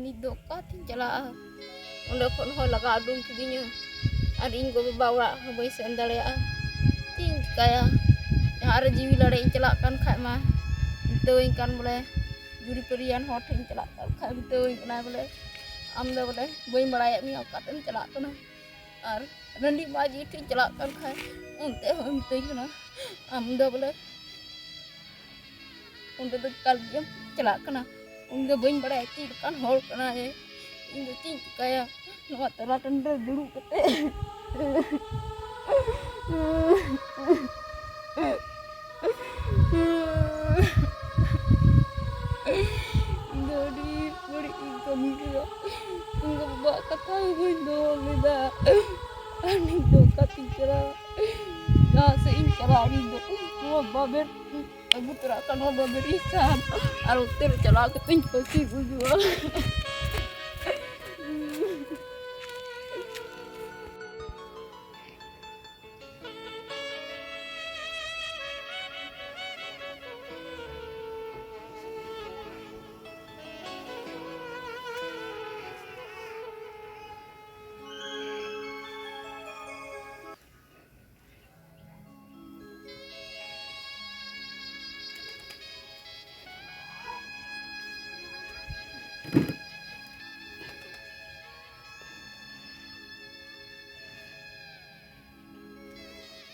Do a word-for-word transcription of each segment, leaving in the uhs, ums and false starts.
ᱱᱤᱛ ᱫᱚ ᱚᱠᱟᱛᱤᱧ ᱪᱟᱞᱟᱜᱼᱟ? ᱚᱸᱰᱮ ᱠᱷᱚᱱ ᱦᱚᱸ ᱞᱟᱜᱟ ᱩᱰᱩᱝ ᱠᱤᱫᱤᱧᱟ᱾ ᱟᱨ ᱤᱧ ᱜᱚ-ᱵᱟᱵᱟ ᱚᱲᱟᱜ ᱦᱚᱸ ᱵᱟᱹᱧ ᱥᱮᱱ ᱫᱟᱲᱮᱭᱟᱜᱼᱟ᱾ ᱪᱮᱫ ᱤᱧ ᱪᱤᱠᱟᱹᱭᱟ? ᱡᱟᱦᱟᱸ ᱨᱮ ᱡᱤᱣᱤ ᱞᱟᱲᱮᱡ ᱤᱧ ᱪᱟᱞᱟᱜ ᱠᱟᱱ ᱠᱷᱟᱡ ᱢᱟ, ᱢᱮᱛᱟᱹᱣᱟᱹᱧ ᱠᱟᱱ ᱵᱚᱞᱮ, ᱡᱩᱨᱤᱯᱟᱹᱨᱤᱭᱟᱱ ᱦᱚᱲ ᱴᱷᱮᱱ ᱤᱧ ᱪᱟᱞᱟᱜ ᱠᱟᱱ ᱠᱷᱟᱡ ᱢᱮᱛᱟᱹᱣᱟᱹᱧ ᱠᱟᱱᱟᱭ ᱵᱚᱞᱮ, "ᱟᱢ ᱫᱚ ᱵᱚᱞᱮ ᱵᱟᱹᱧ ᱵᱟᱲᱟᱭᱮᱫ ᱢᱮᱭᱟ, ᱚᱠᱟᱛᱮᱢ ᱪᱟᱞᱟᱜ ᱠᱟᱱᱟ?" ᱟᱨ ᱨᱟᱺᱰᱤ ᱢᱟᱹᱡᱷᱤ ᱴᱷᱮᱱ ᱪᱟᱞᱟᱜ ᱠᱟᱱ ᱠᱷᱟᱡ, ᱚᱱᱛᱮ ᱦᱚᱸᱭ ᱢᱤᱛᱟᱹᱧ ᱠᱟᱱᱟ, "ᱟᱢ ᱫᱚ ᱵᱚᱞᱮ ᱚᱸᱰᱮ ᱫᱚ ᱮᱠᱟᱞ ᱜᱮᱢ ᱪᱟᱞᱟᱜ ᱠᱟᱱᱟ, ᱩᱱᱤ ᱫᱚ ᱵᱟᱹᱧ ᱵᱟᱲᱟᱭᱟ ᱪᱮᱫ ᱞᱮᱠᱟᱱ ᱦᱚᱲ ᱠᱟᱱᱟᱭ, ᱤᱧ ᱫᱚ ᱪᱮᱫ ᱤᱧ ᱪᱤᱠᱟᱹᱭᱟ ᱱᱚᱣᱟ ᱛᱟᱞᱟ ᱴᱟᱺᱰᱤ ᱨᱮ ᱫᱩᱲᱩᱵ ᱠᱟᱛᱮ?" ᱤᱧ ᱫᱚ ᱟᱹᱰᱤ ᱵᱟᱹᱲᱤᱡ ᱤᱧ ᱠᱟᱹᱢᱤ ᱠᱮᱫᱟ᱾ ᱤᱧ ᱫᱚ ᱵᱟᱵᱟᱣᱟᱜ ᱠᱟᱛᱷᱟ ᱦᱚᱸ ᱵᱟᱹᱧ ᱫᱚᱦᱚ ᱞᱮᱫᱟ᱾ ᱟᱨ ᱱᱤᱛ ᱫᱚ ᱚᱠᱟᱛᱤᱧ ᱪᱟᱞᱟᱜᱼᱟ? ᱡᱟᱦᱟᱸ ᱥᱮᱫ ᱤᱧ ᱪᱟᱞᱟᱜᱼᱟ, ᱱᱤᱛ ᱫᱚ ᱱᱚᱣᱟ ᱵᱟᱵᱮᱨ ᱟᱹᱜᱩ ᱛᱚᱨᱟ ᱠᱟᱜ, ᱱᱚᱣᱟ ᱵᱟᱵᱮᱨ ᱤᱧ ᱥᱟᱵ, ᱟᱨ ᱚᱱᱛᱮ ᱨᱮ ᱪᱟᱞᱟᱣ ᱠᱟᱛᱮᱧ ᱯᱷᱟᱹᱥᱤ ᱜᱩᱡᱩᱜᱼᱟ᱾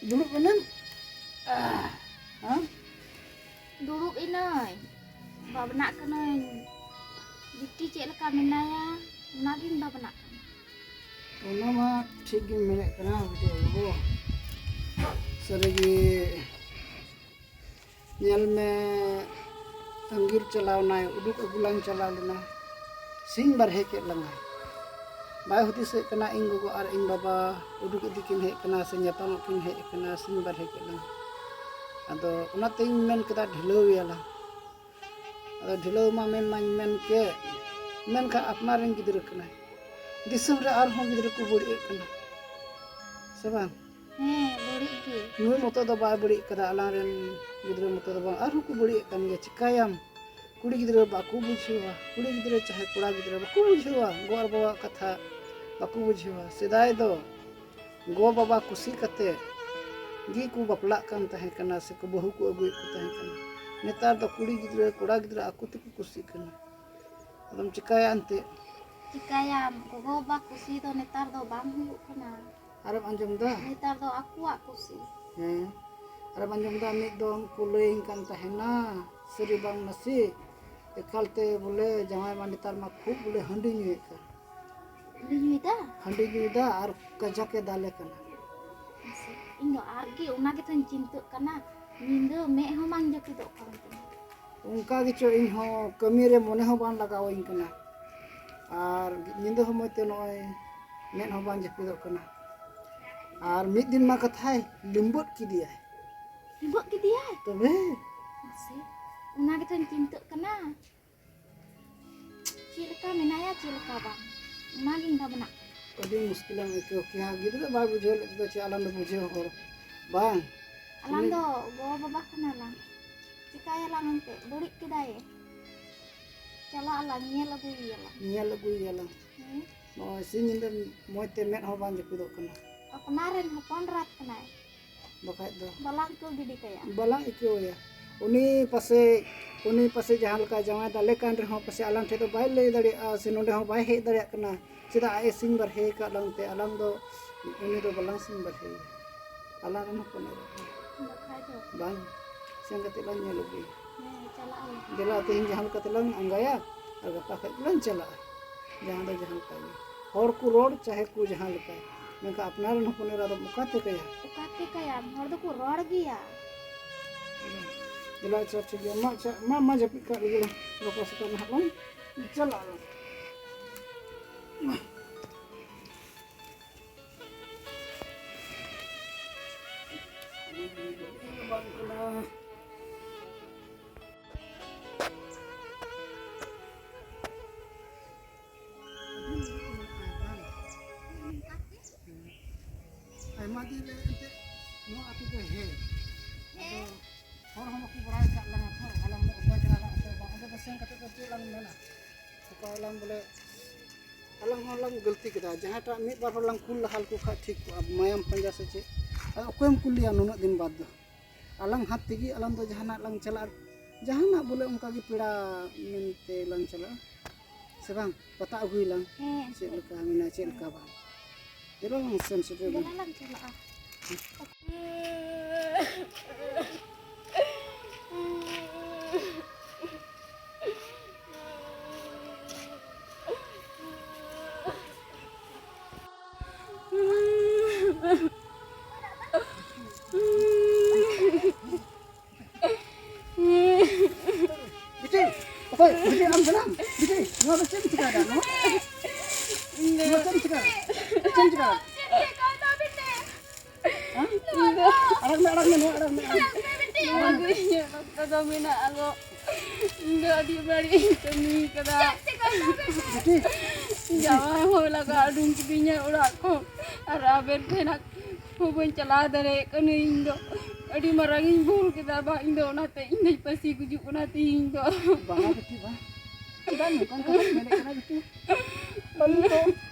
ᱫᱩᱲᱩᱵ ᱮᱱᱟᱢ? ᱟᱦ, ᱦᱮᱸ? ᱫᱩᱲᱩᱵ ᱮᱱᱟᱹᱧ, ᱵᱷᱟᱵᱽᱱᱟᱜ ᱠᱟᱹᱱᱟᱹᱧ, ᱵᱤᱴᱤ ᱪᱮᱫ ᱞᱮᱠᱟ ᱢᱮᱱᱟᱭᱟ, ᱚᱱᱟᱜᱤᱧ ᱵᱷᱟᱵᱽᱱᱟᱜ ᱠᱟᱱᱟ᱾ ᱚᱱᱟ ᱢᱟ ᱴᱷᱤᱠ ᱜᱮᱢ ᱢᱮᱱᱮᱫ ᱠᱟᱱᱟ, ᱵᱤᱴᱤ ᱵᱟᱹᱵᱩ᱾ ᱥᱟᱹᱨᱤᱜᱮ ᱧᱮᱞ ᱢᱮ, ᱟᱺᱜᱤᱨ ᱪᱟᱞᱟᱣ ᱱᱟᱭ, ᱩᱰᱩᱠ ᱟᱹᱜᱩ ᱞᱟᱝ ᱪᱟᱞᱟᱣ ᱞᱮᱱᱟ, ᱥᱤᱧ ᱵᱟᱨᱦᱮ ᱠᱮᱫ ᱞᱟᱝᱟᱭ᱾ ᱵᱟᱭ ᱦᱩᱫᱤᱥᱮᱫ ᱠᱟᱱᱟ, ᱤᱧ ᱜᱚᱜᱚ ᱟᱨ ᱤᱧ ᱵᱟᱵᱟ ᱩᱰᱩᱠ ᱤᱫᱤ ᱠᱤᱱ ᱦᱮᱡ ᱠᱟᱱᱟ ᱥᱮ ᱧᱟᱯᱟᱢᱚᱜ ᱠᱤᱱ ᱦᱮᱡ ᱠᱟᱱᱟ, ᱥᱤᱧ ᱵᱟᱨᱦᱮ ᱠᱮᱫ ᱞᱟᱝ᱾ ᱟᱫᱚ ᱚᱱᱟᱛᱮᱧ ᱢᱮᱱ ᱠᱮᱫᱟ, ᱰᱷᱤᱞᱟᱹᱣ ᱮᱭᱟᱞᱟᱝ᱾ ᱟᱫᱚ ᱰᱷᱤᱞᱟᱹᱣ ᱢᱟ ᱢᱮᱱ ᱢᱟᱧ ᱢᱮᱱ ᱠᱮᱫ, ᱢᱮᱱᱠᱷᱟᱱ ᱟᱯᱱᱟᱨ ᱨᱮᱱ ᱜᱤᱫᱽᱨᱟᱹ ᱠᱟᱱᱟᱭ᱾ ᱫᱤᱥᱚᱢ ᱨᱮ ᱟᱨᱦᱚᱸ ᱜᱤᱫᱽᱨᱟᱹ ᱠᱚ ᱵᱟᱹᱲᱤᱡ ᱮᱫ ᱠᱟᱱᱟ, ᱥᱮ ᱵᱟᱝ? ᱦᱮᱸ, ᱵᱟᱹᱲᱤᱡ ᱜᱮ᱾ ᱱᱩᱭ ᱢᱚᱛᱚ ᱫᱚ ᱵᱟᱭ ᱵᱟᱹᱲᱤᱡ ᱠᱟᱫᱟ, ᱟᱞᱟᱝ ᱨᱮᱱ ᱜᱤᱫᱽᱨᱟᱹ ᱢᱚᱛᱚ ᱫᱚ ᱵᱟᱝ, ᱟᱨᱦᱚᱸ ᱠᱚ ᱵᱟᱹᱲᱤᱡ ᱮᱫ ᱠᱟᱱ ᱜᱮᱭᱟ᱾ ᱪᱤᱠᱟᱹᱭᱟᱢ? ᱠᱩᱲᱤ ᱜᱤᱫᱽᱨᱟᱹ ᱵᱟᱠᱚ ᱵᱩᱡᱷᱟᱹᱣᱟ, ᱠᱩᱲᱤ ᱜᱤᱫᱽᱨᱟᱹ ᱪᱟᱦᱮ ᱠᱚᱲᱟ ᱜᱤᱫᱽᱨᱟᱹ ᱵᱟᱠᱚ ᱵᱩᱡᱷᱟᱹᱣᱟ ᱜᱚ ᱟᱨ ᱵᱟᱵᱟᱣᱟᱜ ᱠᱟᱛᱷᱟ, ᱵᱟᱠᱚ ᱵᱩᱡᱷᱟᱹᱣᱟ᱾ ᱥᱮᱫᱟᱭ ᱫᱚ ᱜᱚ ᱵᱟᱵᱟ ᱠᱩᱥᱤ ᱠᱟᱛᱮ ᱜᱮᱠᱚ ᱵᱟᱯᱞᱟᱜ ᱠᱟᱱ ᱛᱟᱦᱮᱸ ᱠᱟᱱᱟ ᱥᱮ ᱠᱚ ᱵᱟᱹᱦᱩ ᱠᱚ ᱟᱹᱜᱩᱭᱮᱫ ᱠᱚ ᱛᱟᱦᱮᱸ ᱠᱟᱱᱟ᱾ ᱱᱮᱛᱟᱨ ᱫᱚ ᱠᱩᱲᱤ ᱜᱤᱫᱽᱨᱟᱹ ᱠᱚᱲᱟ ᱜᱤᱫᱽᱨᱟᱹ ᱟᱠᱚ ᱛᱮᱠᱚ ᱠᱩᱥᱤᱜ ᱠᱟᱱᱟ᱾ ᱟᱫᱚᱢ ᱪᱤᱠᱟᱹᱭᱟ ᱮᱱᱛᱮᱫ? ᱪᱤᱠᱟᱹᱭᱟᱢ, ᱜᱚᱜᱚ ᱵᱟᱵᱟ ᱠᱩᱥᱤ ᱫᱚ ᱱᱮᱛᱟᱨ ᱫᱚ ᱵᱟᱝ ᱦᱩᱭᱩᱜ ᱠᱟᱱᱟ᱾ ᱟᱨᱮᱢ ᱟᱸᱡᱚᱢ ᱫᱟ? ᱱᱮᱛᱟᱨ ᱫᱚ ᱟᱠᱚᱣᱟᱜ ᱠᱩᱥᱤ᱾ ᱦᱮᱸ, ᱟᱨᱮᱢ ᱟᱸᱡᱚᱢ ᱫᱟ? ᱢᱤᱫ ᱫᱚᱢ ᱠᱚ ᱞᱟᱹᱭᱟᱹᱧ ᱠᱟᱱ ᱛᱟᱦᱮᱱᱟ, ᱥᱟᱹᱨᱤ ᱵᱟᱝ ᱱᱟᱥᱮ, ᱮᱠᱟᱞᱛᱮ ᱵᱚᱞᱮ ᱡᱟᱶᱟᱭ ᱢᱟ ᱱᱮᱛᱟᱨ ᱢᱟ ᱠᱷᱩᱵ ᱵᱚᱞᱮ ᱦᱟᱺᱰᱤ ᱧᱩᱭᱮᱫ ᱠᱟᱱ᱾ ᱦᱟᱺᱰᱤ ᱧᱩᱭᱮᱫᱟ? ᱦᱟᱺᱰᱤ ᱧᱩᱭᱮᱫᱟ ᱟᱨ ᱠᱟᱡᱟᱠ ᱮ ᱫᱟᱞᱮ ᱠᱟᱱᱟ᱾ ᱢᱟᱥᱮ, ᱤᱧ ᱫᱚ ᱟᱨᱜᱮ ᱚᱱᱟ ᱜᱮᱛᱚᱧ ᱪᱤᱱᱛᱟᱹᱜ ᱠᱟᱱᱟ, ᱧᱤᱫᱟᱹ ᱢᱮᱫ ᱦᱚᱸ ᱵᱟᱝ ᱡᱟᱹᱯᱤᱫᱚᱜ ᱠᱟᱱ ᱛᱤᱧᱟ᱾ ᱚᱱᱠᱟ ᱜᱮᱪᱚ ᱤᱧ ᱦᱚᱸ ᱠᱟᱹᱢᱤ ᱨᱮ ᱢᱚᱱᱮ ᱦᱚᱸ ᱵᱟᱝ ᱞᱟᱜᱟᱣᱟᱹᱧ ᱠᱟᱱᱟ, ᱟᱨ ᱧᱤᱫᱟᱹ ᱦᱚᱸ ᱢᱚᱡᱽ ᱛᱮ ᱱᱚᱜᱼᱚᱭ ᱢᱮᱫ ᱦᱚᱸ ᱵᱟᱝ ᱡᱟᱹᱯᱤᱫᱚᱜ ᱠᱟᱱᱟ᱾ ᱟᱨ ᱢᱤᱫ ᱫᱤᱱ ᱢᱟ ᱠᱟᱛᱷᱟᱭ ᱞᱤᱢᱵᱟᱹᱫ ᱠᱮᱫᱮᱭᱟᱭ᱾ ᱞᱤᱢᱵᱟᱹᱫ ᱠᱮᱫᱮᱭᱟᱭ? ᱛᱚᱵᱮ? ᱢᱟᱥᱮ, ᱚᱱᱟ ᱜᱮᱛᱚᱧ ᱪᱤᱱᱛᱟᱹᱜ ᱠᱟᱱᱟ᱾ ᱪᱮᱫ ᱞᱮᱠᱟ ᱢᱮᱱᱟᱭᱟ, ᱪᱮᱫ ᱞᱮᱠᱟ ᱵᱟᱝ, ᱚᱱᱟᱜᱤᱧ ᱵᱷᱟᱵᱽᱱᱟᱜ ᱠᱟᱱᱟ᱾ ᱟᱹᱰᱤ ᱢᱩᱥᱠᱤᱞᱮᱢ ᱟᱹᱭᱠᱟᱹᱣ ᱠᱮᱭᱟ᱾ ᱜᱤᱫᱽᱨᱟᱹ ᱵᱟᱭ ᱵᱩᱡᱷᱟᱹᱣ ᱞᱮᱫ ᱫᱚ ᱪᱮᱫ, ᱟᱞᱟᱝ ᱫᱚ ᱵᱩᱡᱷᱟᱹᱣ ᱦᱚᱲ ᱵᱟᱝ᱾ ᱟᱞᱟᱝ ᱩᱱᱤ ᱫᱚ ᱜᱚ ᱵᱟᱵᱟ ᱠᱟᱱᱟᱞᱟᱝ, ᱪᱤᱠᱟᱹᱭᱟᱞᱟᱝ ᱮᱱᱛᱮ? ᱵᱟᱹᱲᱤᱡ ᱠᱮᱫᱟᱭᱮ, ᱪᱟᱞᱟᱜ ᱟᱞᱟᱝ, ᱧᱮᱞ ᱟᱹᱜᱩᱭᱮᱭᱟᱞᱟᱝ᱾ ᱧᱮᱞ ᱟᱹᱜᱩᱭᱮᱭᱟᱞᱟᱝ᱾ ᱦᱮᱸ᱾ ᱱᱚᱜᱼᱚᱭ ᱥᱤᱧ ᱧᱤᱫᱟᱹ ᱢᱚᱡᱽ ᱛᱮ ᱢᱮᱫ ᱦᱚᱸ ᱵᱟᱝ ᱡᱟᱹᱯᱤᱫᱚᱜ ᱠᱟᱱᱟ᱾ ᱟᱯᱱᱟᱨ ᱨᱮᱱ ᱦᱚᱯᱚᱱ ᱮᱨᱟᱛ ᱠᱟᱱᱟᱭ᱾ ᱵᱟᱠᱷᱟᱡ ᱫᱚ᱾ ᱵᱟᱞᱟᱝ ᱟᱹᱭᱠᱟᱹᱣ ᱜᱤᱰᱤ ᱠᱟᱭᱟ᱾ ᱵᱟᱞᱟᱝ ᱟᱹᱭᱠᱟᱹᱣ ᱟᱭᱟ᱾ ᱩᱱᱤ ᱯᱟᱥᱮᱡ, ᱩᱱᱤ ᱯᱟᱥᱮᱡ ᱡᱟᱦᱟᱸ ᱞᱮᱠᱟ ᱡᱟᱶᱟᱭ ᱫᱟᱞᱮ ᱠᱟᱱ ᱨᱮᱦᱚᱸ ᱯᱟᱥᱮᱡ ᱟᱞᱟᱝ ᱴᱷᱮᱱ ᱫᱚ ᱵᱟᱭ ᱞᱟᱹᱭ ᱫᱟᱲᱮᱭᱟᱜᱼᱟ, ᱥᱮ ᱱᱚᱰᱮ ᱦᱚᱸ ᱵᱟᱭ ᱦᱮᱡ ᱫᱟᱲᱮᱭᱟᱜ ᱠᱟᱱᱟ᱾ ᱪᱮᱫᱟᱜ ᱟᱡ ᱮ ᱥᱤᱧ ᱵᱟᱨᱦᱮ ᱟᱠᱟᱫ ᱞᱟᱝ ᱛᱮ ᱟᱞᱟᱝ ᱫᱚ ᱩᱱᱤ ᱫᱚ ᱵᱟᱞᱟᱝ ᱥᱤᱧ ᱵᱟᱨᱦᱮᱭᱟ᱾ ᱟᱞᱟᱝ ᱨᱮᱱ ᱦᱚᱯᱚᱱ ᱮᱨᱟ ᱠᱟᱱᱟ᱾ ᱵᱟᱠᱷᱟᱡ ᱫᱚ᱾ ᱵᱟᱝ, ᱥᱮᱱ ᱠᱟᱛᱮ ᱞᱟᱝ ᱧᱮᱞ ᱟᱹᱜᱩᱭᱟ᱾ ᱦᱮᱸ, ᱪᱟᱞᱟᱜ ᱟᱞᱮ᱾ ᱫᱮᱞᱟ, ᱛᱮᱦᱮᱧ ᱡᱟᱦᱟᱸ ᱞᱮᱠᱟ ᱛᱮᱞᱟᱝ ᱟᱸᱜᱟᱭᱟ, ᱟᱨ ᱜᱟᱯᱟ ᱠᱷᱟᱡ ᱞᱟᱝ ᱪᱟᱞᱟᱜᱼᱟ᱾ ᱡᱟᱦᱟᱸ ᱫᱚ ᱡᱟᱦᱟᱸ ᱞᱮᱠᱟ ᱜᱮ᱾ ᱦᱚᱲ ᱠᱚ ᱨᱚᱲ, ᱪᱟᱦᱮ ᱠᱚ ᱡᱟᱦᱟᱸ ᱞᱮᱠᱟ, ᱢᱮᱱᱠᱷᱟᱱ ᱟᱯᱱᱟᱨ ᱨᱮᱱ ᱦᱚᱯᱚᱱ ᱮᱨᱟ ᱫᱚᱢ ᱚᱠᱟᱛᱮ ᱠᱟᱭᱟ? ᱚᱠᱟᱛᱮ ᱠᱟᱭᱟᱢ? ᱦᱚᱲ ᱫᱚᱠᱚ ᱨᱚᱲ ᱜᱮᱭᱟ᱾ ᱫᱮᱞᱟ, ᱟᱪᱪᱷᱟ, ᱴᱷᱤᱠ ᱜᱮᱭᱟ᱾ ᱢᱟ, ᱟᱪᱪᱷᱟ, ᱢᱟ, ᱢᱟ, ᱡᱟᱹᱯᱤᱫ ᱠᱟᱜ ᱞᱮᱜᱮ ᱞᱟᱝ᱾ ᱜᱟᱯᱟ ᱥᱮᱛᱟᱜ ᱱᱟᱦᱟᱜ ᱞᱟᱝ ᱪᱟᱞᱟᱜᱼᱟ᱾ ᱟᱭᱢᱟ ᱫᱤᱱ ᱨᱮ ᱮᱱᱛᱮᱫ ᱱᱚᱣᱟ ᱟᱹᱛᱩ ᱫᱚ ᱦᱮᱡ, ᱟᱫᱚ ᱦᱚᱲ ᱦᱚᱸ ᱵᱟᱠᱚ ᱵᱟᱲᱟᱭ ᱟᱠᱟᱫ ᱞᱟᱝᱟ ᱛᱚ, ᱟᱞᱟᱝ ᱫᱚ ᱚᱠᱚᱭ ᱠᱟᱱᱟ ᱞᱟᱝ ᱥᱮ ᱵᱟᱝ, ᱟᱫᱚ ᱥᱮᱱ ᱠᱟᱛᱮ ᱫᱚ ᱪᱮᱫ ᱞᱟᱝ ᱢᱮᱱᱟ? ᱚᱠᱟ ᱞᱟᱝ ᱵᱚᱞᱮ ᱟᱞᱟᱝ ᱦᱚᱸᱞᱟᱝ ᱜᱟᱹᱞᱛᱤ ᱠᱮᱫᱟ᱾ ᱡᱟᱦᱟᱸᱭᱴᱟᱜ ᱢᱤᱫ ᱵᱟᱨ ᱦᱚᱲ ᱞᱟᱝ ᱠᱩᱞ ᱞᱟᱦᱟ ᱞᱮᱠᱚ ᱠᱷᱟᱡ ᱴᱷᱤᱠ ᱠᱚᱜᱼᱟ, ᱢᱟᱭᱟᱢ ᱯᱟᱸᱡᱟ ᱥᱮ ᱪᱮᱫ? ᱟᱫᱚ ᱚᱠᱚᱭᱮᱢ ᱠᱩᱞᱮᱭᱟ ᱱᱩᱱᱟᱹᱜ ᱫᱤᱱ ᱵᱟᱫᱽ ᱫᱚ? ᱟᱞᱟᱝ ᱦᱟᱛ ᱛᱮᱜᱮ ᱟᱞᱟᱝ ᱫᱚ ᱡᱟᱦᱟᱱᱟᱜ ᱞᱟᱝ ᱪᱟᱞᱟᱜᱼᱟ, ᱡᱟᱦᱟᱱᱟᱜ ᱵᱚᱞᱮ ᱚᱱᱠᱟ ᱜᱮ ᱯᱮᱲᱟ ᱢᱮᱱᱛᱮ ᱞᱟᱝ ᱪᱟᱞᱟᱜᱼᱟ ᱥᱮ ᱵᱟᱝ? ᱯᱟᱛᱟ ᱟᱹᱜᱩᱭᱟᱞᱟᱝ᱾ ᱦᱮᱸ᱾ ᱪᱮᱫ ᱞᱮᱠᱟ ᱢᱮᱱᱟᱜᱼᱟ, ᱪᱮᱫ ᱞᱮᱠᱟ ᱵᱟᱝ? ᱫᱮᱞᱟ ᱞᱟᱝ ᱥᱮᱱ ᱥᱮᱴᱮᱨ ᱞᱮᱱ᱾ ᱫᱮᱞᱟ ᱞᱟᱝ ᱪᱟᱞᱟᱜᱼᱟ᱾ ᱵᱤᱴᱤ, ᱚᱠᱚᱭ? ᱵᱤᱴᱤ, ᱟᱢ ᱠᱟᱱᱟᱢ? ᱵᱤᱴᱤ, ᱱᱚᱣᱟ ᱫᱚ ᱪᱮᱫ ᱮᱢ ᱪᱤᱠᱟᱹᱭᱮᱫᱟ? ᱱᱚᱣᱟ? ᱱᱚᱣᱟ ᱪᱮᱫ ᱮᱢ ᱪᱤᱠᱟᱹᱭᱮᱫᱟ? ᱪᱮᱫ ᱮᱢ ᱪᱤᱠᱟᱹᱭᱮᱫᱟ? ᱦᱮᱸ? ᱟᱲᱟᱜ ᱢᱮ, ᱟᱲᱟᱜ ᱢᱮ, ᱱᱚᱣᱟ ᱟᱲᱟᱜ ᱢᱮ, ᱟᱲᱟᱜ ᱢᱮ᱾ ᱱᱚᱣᱟ ᱫᱚ ᱤᱧᱟᱹᱜ ᱨᱚᱠᱛᱚ ᱫᱚ ᱢᱮᱱᱟᱜᱼᱟ ᱜᱚ᱾ ᱤᱧ ᱫᱚ ᱟᱹᱰᱤ ᱵᱟᱹᱲᱤᱡ ᱤᱧ ᱠᱟᱹᱢᱤ ᱠᱟᱫᱟ᱾ ᱵᱤᱴᱤ, ᱡᱟᱶᱟᱭ ᱦᱚᱸ ᱞᱟᱜᱟ ᱩᱰᱩᱝ ᱠᱤᱫᱤᱧᱟ ᱚᱲᱟᱜ ᱠᱷᱚᱱ᱾ ᱟᱨ ᱟᱵᱮᱱ ᱴᱷᱮᱱ ᱦᱚᱸ ᱵᱟᱹᱧ ᱪᱟᱞᱟᱣ ᱫᱟᱲᱮᱭᱟᱜ ᱠᱟᱱᱟ ᱤᱧ ᱫᱚ᱾ ᱟᱹᱰᱤ ᱢᱟᱨᱟᱝ ᱤᱧ ᱵᱷᱩᱞ ᱠᱮᱫᱟ ᱵᱟ, ᱤᱧ ᱫᱚ ᱚᱱᱟᱛᱮ ᱤᱧ ᱫᱚᱧ ᱯᱟᱹᱥᱤ ᱜᱩᱡᱩᱜ ᱠᱟᱱᱟ ᱛᱤᱦᱤᱧ ᱫᱚ᱾ ᱵᱟᱝᱟ ᱵᱤᱴᱤ, ᱵᱟᱝ᱾ ᱪᱮᱫᱟᱜ ᱱᱚᱝᱠᱟᱱ ᱠᱟᱛᱷᱟᱢ ᱢᱮᱱᱮᱫ ᱠᱟᱱᱟ ᱵᱤᱴᱤ? ᱟᱹᱞᱤᱧ ᱫᱚ